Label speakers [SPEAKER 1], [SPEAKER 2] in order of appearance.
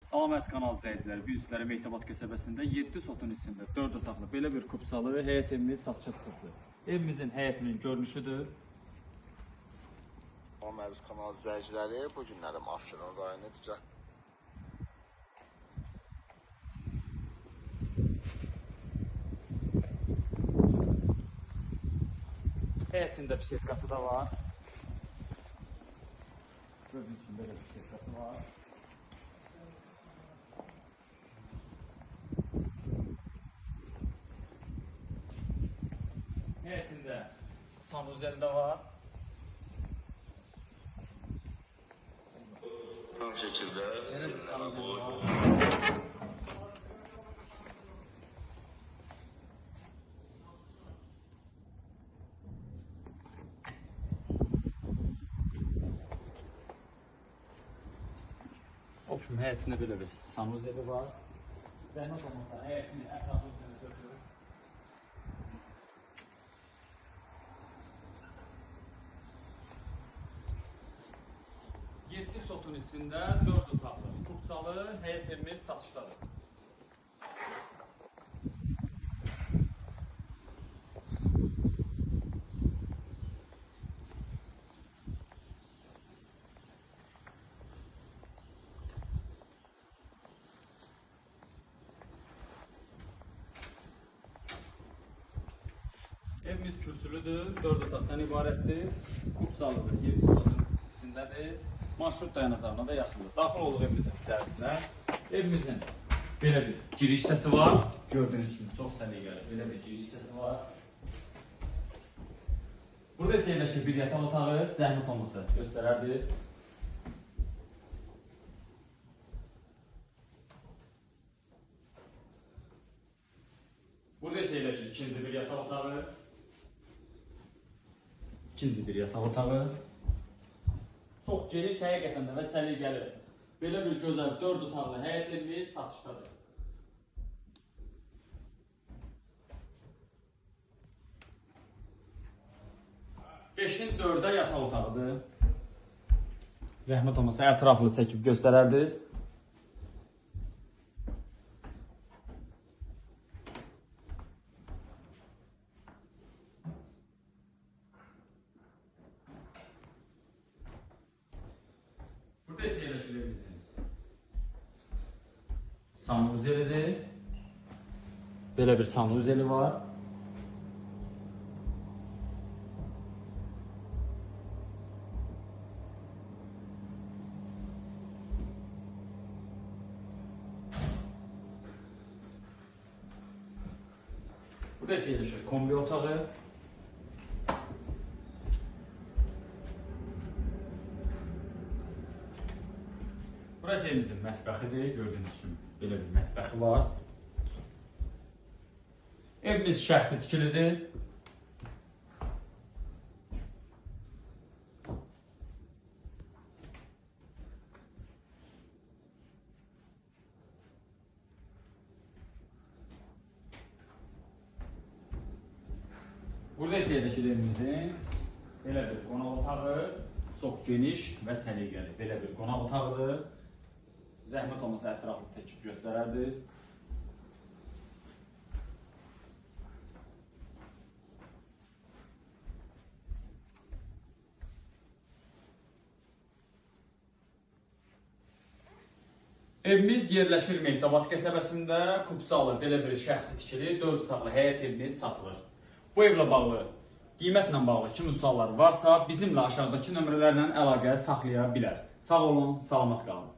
[SPEAKER 1] Salam əziz kanal izləyiciləri, bu gün sizlərə Mehtabad qəsəbəsində 7 sotun içində 4 otaqlı belə bir kupçalı həyət evimiz satışa çıxıbdır. Evimizin həyətinin görünüşüdür.
[SPEAKER 2] Salam əziz kanal izləyiciləri, bu günləri Abşeron rayonu Düzə
[SPEAKER 1] Həyətində bisetkası da var. Gördüyünüz kimi belə bisetkası var. Həyətində sanuzeli də var.
[SPEAKER 2] tam şəkildə sizlərə bu
[SPEAKER 1] Opşum həyətində belə bir sanuzeli var. Zəhmət olmasa həyətini ətrafını götürür. Yeddi sotun içində 4 otaqlı, kupçalı həyət evimiz satışdadır. Evimiz kürsülüdür, 4 otaqdan ibarətdir, kupçalıdır, 7 sotun içindədir, marşrut dayanacağına da yaxındır. Daxil olduq evimizin içərisinə. Evimizin belə bir giriş hissəsi var. Gördüyünüz kimi çox səliqəli belə bir giriş hissəsi var. Burada isə yerləşir bir yataq otağı, zəhmət olmasa göstərərdiniz. Burada isə yerləşir ikinci bir yataq otağı. İkinci bir yataq otağı. Çox geniş həqiqətən də və səliqəli. Belə bir gözəl 4 otaqlı həyət evimiz satışdadır. Beşin 4-ə yataq otağıdır. Zəhmət olmasa ətraflı çəkib göstərərdiniz. Burada isə yerləşir evimizin sanuzelidir. Belə bir sanuzeli var. Burada isə yerləşir kombi otağı. Burası evimizin mətbəxidir. Gördüyünüz kimi belə bir mətbəxi var. Evimiz şəxsi tikilidir. Burada isə yerləşir evimizin belə bir qonaq otağı, çox geniş və səliqəli belə bir qonaq otağıdır. Zəhmət olmasa ətraflı çəkib göstərərdiniz. Evimiz yerləşir Mehtabad qəsəbəsində, kupçalı belə bir şəxsi tikili 4 otaqlı həyət evimiz satılır. Bu evlə bağlı, qiymətlə bağlı kimi suallar varsa bizimlə aşağıdakı nömrələrlə əlaqə saxlaya bilər. Sağ olun, salamat qalın.